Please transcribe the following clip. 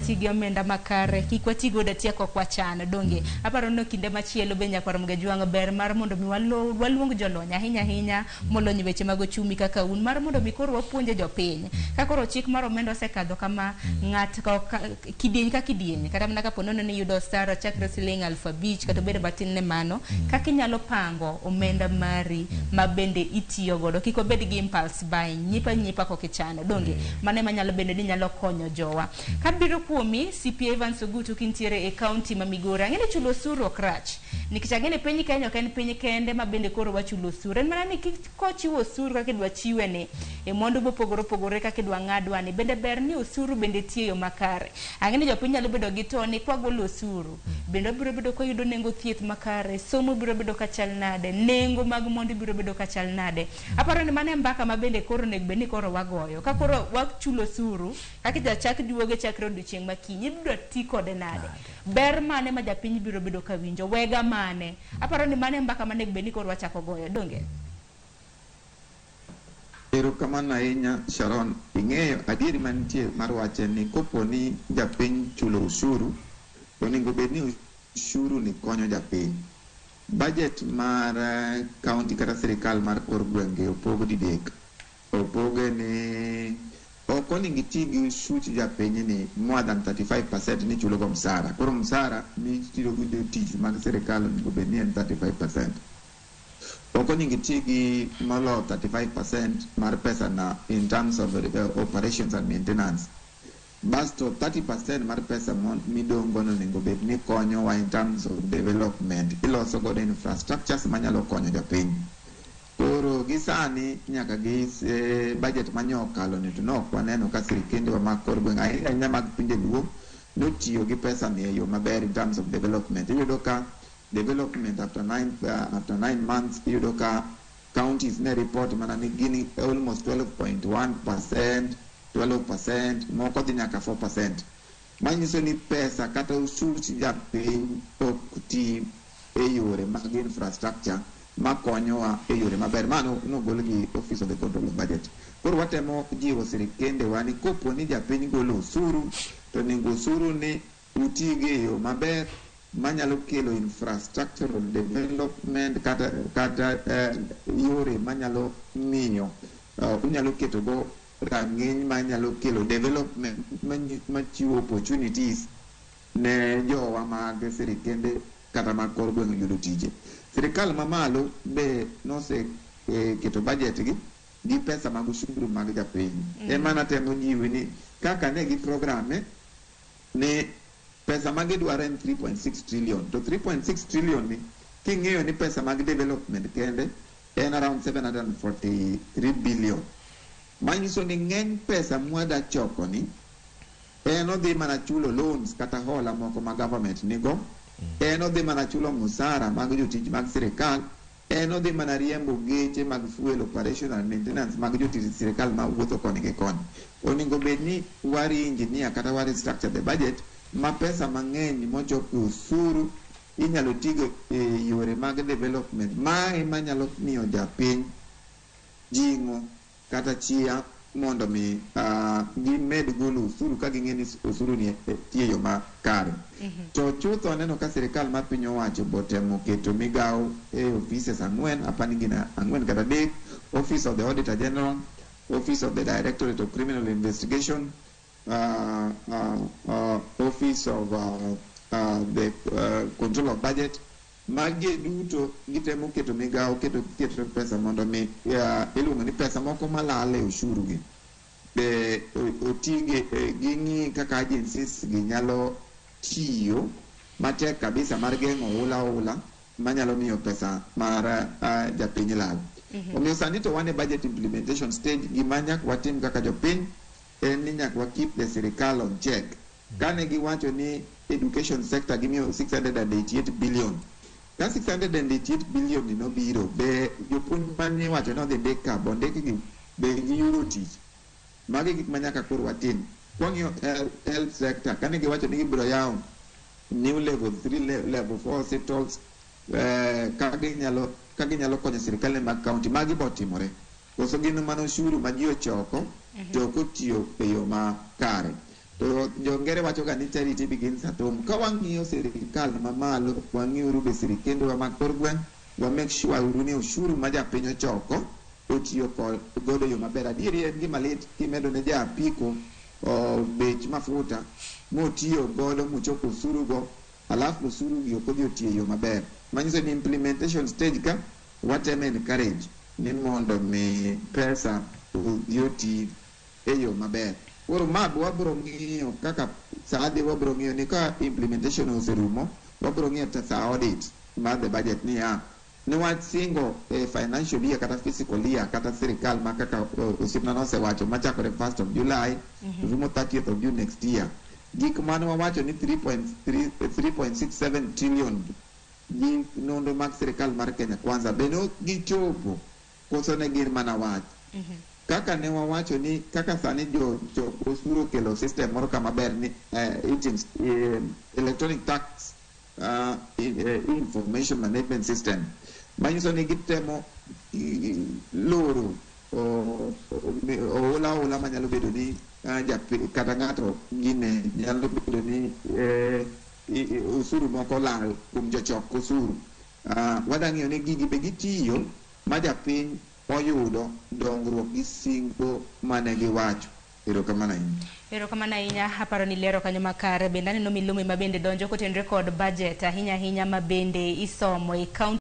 wati gi omenda makare, kik wati godo atiya kok wachano, donge? Aparo ni kinde machielo be nyakwar Mgajwang' ber mar mondo mi waluong jolony ahinya ahinya molony e weche mag ochumi kaka un, mar mondo mi koro wapuonje jopiny. Ka koro chik mar omenda osekadho kama, ng'at kidieny ka kidieny, kata mana kapo nono ni iyudo osara chakre siling 5,000 kata obed matin ne mano, kaka inyalo pango omenda mari ma bende itiyo godo, kik obed gi impulse buying, nyipa nyipa kok ichano, donge? Mano ema nyalo bedo ni nyalo konyo jowa. Kabiro kuomi, CPA Evans Ogutu kintiere e county ma Migori, ang'e ni chulo osuru ok rach. Nikech ang'e ni piny Kenya ok en piny kende ma bende koro wachulo osuru. En mana ni kochiwo osuru kaka idwa chiwe ni, e mwandu mopogore opogore kaka idwa ng'adwa ni, bende ber ni osuru bende tiyo e yo makare. Ang'e ni jopiny nyalo bedo gi to ni kwagolo osuru, bende wabiro bedo kwayudo nengo thieth makare, somo biro bedo kachal nade, nengo mag mwandu biro bedo kachal nade. Aparo ni mano e mbaka ma bende koro onego bed ni koro wagoyo. Ka koro wachulo osuru, kaka jachak duoge chakre odiochieng' ma kiny, ibiro ti kode nade? Ber mane ma japiny biro bedo ka winjo? Wega mane? Aparo ni mano e mbaka ma onego bed ni koro wachako goyo, donge? Erokamano ahinya Sharon. Ing'eyo adieri mantie mar wach en ni kopo ni japiny chulo ushuru, to onego bed ni ushuru ni konyo japiny. Budget mar county kata sirikal mar kor gwenge opog didek. Opoge ni ok onego iti gi osuch japiny ni more than 35% ni chulo go msara. Koro msara mitiyo go jotich mag sirikal onego bed ni en 35%. Ok onego iti gi moloyo 35% mar pesa na in terms of operations and maintenance. Basto 30% mar pesa midong' go no onego bed ni konyowa in terms of development. Iloso godo infrastructures manyalo konyo jopiny. Koro gi sani nyaka gi budget manyo okalo ni to nok waneno ka sirikendewa mag kor gweng' ahinya ahinya mag pinje luo notiyo gi pesa ni e yo maber in terms of development. Iyudo ka development after 9 months, iyudo ka counties ne report mana ni gin almost 12.1%, 12%, moko dhi nyaka 4%. Manyiso ni pesa kata osuch japiny ok ti e yore mag infrastructure makonyowa e yore maber. Mano nogol gi Office of the Control of Budget. Koro watemo jiwo sirikendewa ni kopo ni japiny golo osuru, to onego osuru ni utige e yo maber manyalo kelo infrastructural development kata yore manyalo miyo unyalo keto go rang'iny manyalo kelo development machiwo opportunities ne jowa mag sirikende kata mag kor gweng' yudo tije. Sirikal mamalo be nose keto budget gi pesa mag osuru mag japiny. Ema natemo jiwi ni kaka ne gi programme ni pesa ma gidwaro en 3.6 trillion, to 3.6 trillion ni king'iyo ni pesa mag development kende en around 743 billion, manyiso ni ng'eny pesa mwada choko ni en odhi mana chulo loans kata hola moko ma government nigo, en odhi mana chulo musara mag jotich mag sirikal, en odhi mana riembo geche mag fuel, operation and maintenance mag jotich sirikal ma wuotho koni gi koni. Onego bed ni wa re-engineer kata wa restructure the budget ma pesa mang'eny mochok e osuru inyalo tigo e yore mag development ma ema nyalo miyo japiny jing'o kata chia mondo mi gimed golo osuru ka ging'e ni osuru ni tiyo e yo makare. To chutho aneno ka sirikal mar piny owacho botemo keto migawo e offices ang'wen, apani gin ang'wen kata adek: Office of the Auditor General, Office of the Directorate of Criminal Investigation, Office of the Control of Budget. Magi duto gitemo keto migawo, keto pesa mondo mi iluongo ni pesa moko malal e ushuru gi be otigi ging'i kaka agencies gi nyalo tiyo matek kabisa mar geng'o hula hula manyalo miyo pesa mar japiny lal. Omiyo sani to wan e budget implementation stage. Gima nyaka watim kaka jopiny en ni nyaka wa keep the sirikal on check. Kane giwacho ni education sector gimiyo 688 billion, ka 688 billion ni nobiro, be jopuonj mane iwacho ni odhi ndik ka bondikgi, be giyudo tich? Magi gik ma nyaka koro watim. Kwang'iyo health sector, kane giwacho ni gibiro yawo new level 3, level 4 hospitals, ka ginyalo konyo sirikal mag county, magi botimore koso gin mana ushuru ma ji ochoko to ok otiyo e yo makare? To jongere wacho ga ni charity begins at home. Ka wang'iyo sirikal mamalo, wang'iuru be sirikendewa mag kor gweng', wa make sure uru ni ushuru ma japiny ochoko otiyo godo e yo maber. Adieri en gima lit kimedo ne ja apiko bech mafuta motiyo godo mochoko osuru go, alafu osuru gi ok odhi otiyo e yo maber. Manyiso ni implementation stage ka watemo encourage ni mondo mi pesa odhi oti e yo maber. Koro ma wabro ng'iyo kaka sa dhi, wabro ng'iyo ni ka implementation oserumo, wabro ng'iyo sa audit mar the budget niya niwach singo e financial year kata fiscal year kata sirikal ma kaka osiepna nosewacho machakore 1st of July rumo 30th of June next year. Gik mane wawacho ni 3.3 3.67 trillion gi nonro mag sirikal mar Kenya Kwanza be ne gichopo koso ne gin mana wach kaka ne wawacho ni kaka sani jo chok osuru okelo system moro kama ber ni eTIMS, electronic tax information management system, manyiso ni gitemo loro oula oula manyalo bedo ni kata ng'ato gine nyalo bedo ni osuru moko lal kuom jochok osuru. Wadwa ng'iyo ni gigi be gitiyo ma japiny oyudo dongruok gi singo mane giwacho. Erokamano ahinya. Erokamano ahinya, aparo ni lero kanyo makare. Bende aneno milome ma bende donjo kotenore kod budget ahinya ahinya ma bende isomo e kaunti.